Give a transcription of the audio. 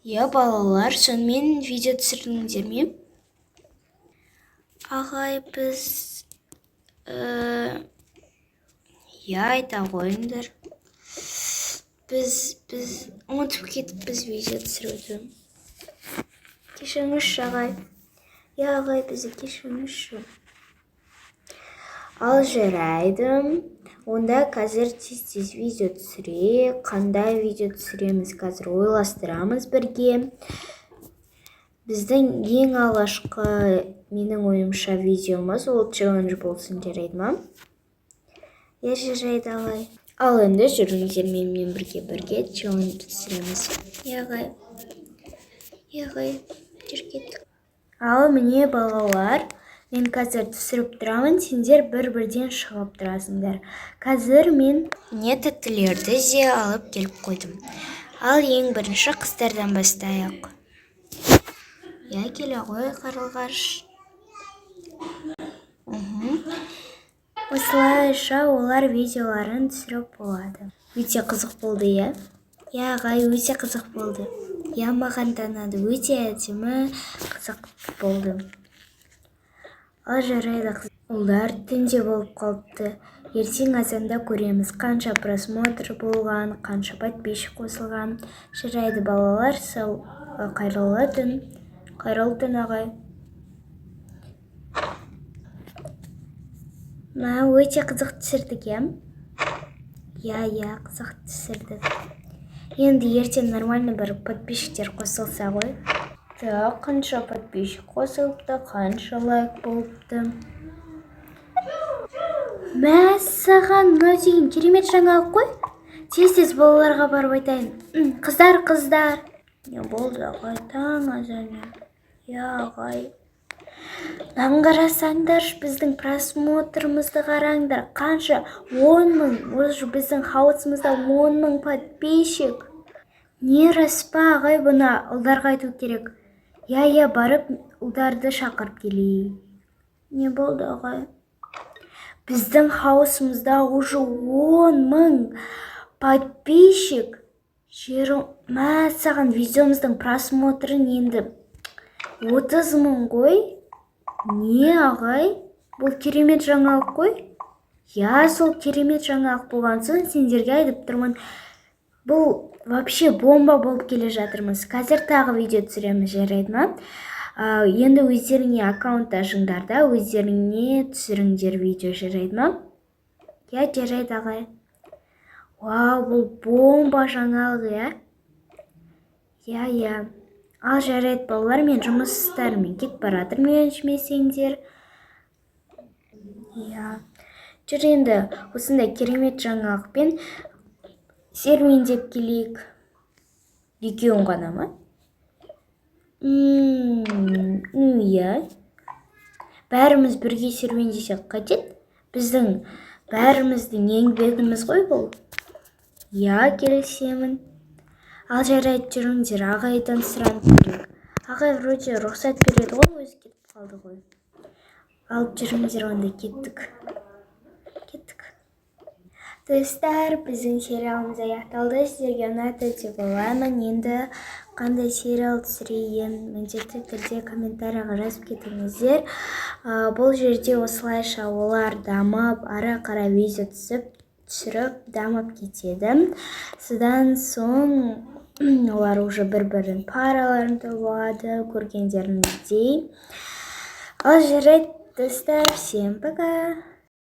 Иә, балалар, сонымен, видео түсірдіңдер ме? Ағай, біз иә, айта қойыңдар. Біз ұмытып кетіппіз видео түсіруді. Кешіріңізші, ағай. Иә, ағай, бізді кешіріңізші. Ал жарайды, онда қазір тез тез видео түсірейік. Қандай видео түсіреміз, қазір ойластырамыз бірге. Біздің ең алғашқы, менің ойымша, видеомыз ол челлендж болсын, жарайды ма? Иә, жарайды, ағай. Ал енді жүріңіздер менімен бірге челлендж түсіреміз. Иә, ағай. Иә, ағай, жүр, кеттік. Ал міне, балалар, мен қазір түсіріп тұрамын, сендер бір бірден шығып тұрасыңдар. Қазір мен не тәттілерді де алып келіп қойдым. Ал ең бірінші қыздардан бастайық. Иә, келе ғой, Қарлығаш. Осылайша олар видеоларын түсіріп болады. Өте қызық болды, иә? Иә, ағай, өте қызық болды. Иә, маған да ұнады, өте әдемі, қызық болды. Ал жарайды, ұлдар, түнде болып қалыпты. Ертең азанда көреміз, қанша просмотр болған, қанша подписчик қосылған. Жарайды, балалар, сау, қайырлы түн. Қайырлы түн, ағай. Мә, өте қызық түсірдік, иә? Иә, қызық түсірдік. Енді ертең нормально бір подписчиктер қосылса ғой. Так, қанша подписчик қосылыпты, қанша лайк болыпты? Мәссаған, мынау деген керемет жаңалық қой. Тез тез балаларға барып айтайын. Қыздар, қыздар. Не болды, ағай, таң азаннан? Иә, ағай. Мынаны қарасаңдаршы, біздің просмотрымызды қараңдар. Қанша? 10 000. Уже біздің хаусымызда 10 000 подписчик. Не, рас па, ағай? Бұны ұлдарға айту керек. Иә, барып ұлдарды шақырып келейік. Не болды, ағай? Біздің хаусымызда уже 10 000 подписчик. Жер, мәссаған, видеомыздың просмотрын енді 30 000 ғой. Не, ағай, бұл керемет жаңалық қой. Иә, сол керемет жаңалық болған соң сендерге айтып тұрмын. Бұл вообще бомба болып келе жатырмыз. Қазір тағы видео түсіреміз, жарайды ма? Енді өздеріңе аккаунт ашыңдар да, өздеріңе түсіріңдер видео, жарайды ма? Иә, жарайды, ағай. Вау, бұл бомба жаңалық, иә? Иә. Ал жарайды, балалар, мен жұмыстарыммен кетіп бара жатырмын, ренжімесеңдер. Иә. Жүр енді, осындай керемет жаңалықпен серуендеп келейік. Екеуің ғана ма? Ну иә. Бәріміз бірге серуендесек қайтеді? Біздің бәріміздің еңбегіміз ғой бұл. Иә, келісемін. Ал жарайды, жүріңдер, ағайдан сұранып көрейік. Ағай вроде рұқсат береді ғой, өзі кетіп қалды ғой. Алып жүріңдер онда, кеттік. Кеттік. Достар, біздің сериалымыз аяқталды. Сіздерге ұнады деп ойлаймын. Енді қандай сериал түсірейін, міндетті түрде комментарийға жазып кетіңіздер. Бұл жерде осылайша олар дамып, ары қарай видео түсіріп, дамып кетеді. Содан соң олар уже бір бірін параларын тауып алады, көргендеріңіздей. Ал жарайды, достар, всем пока.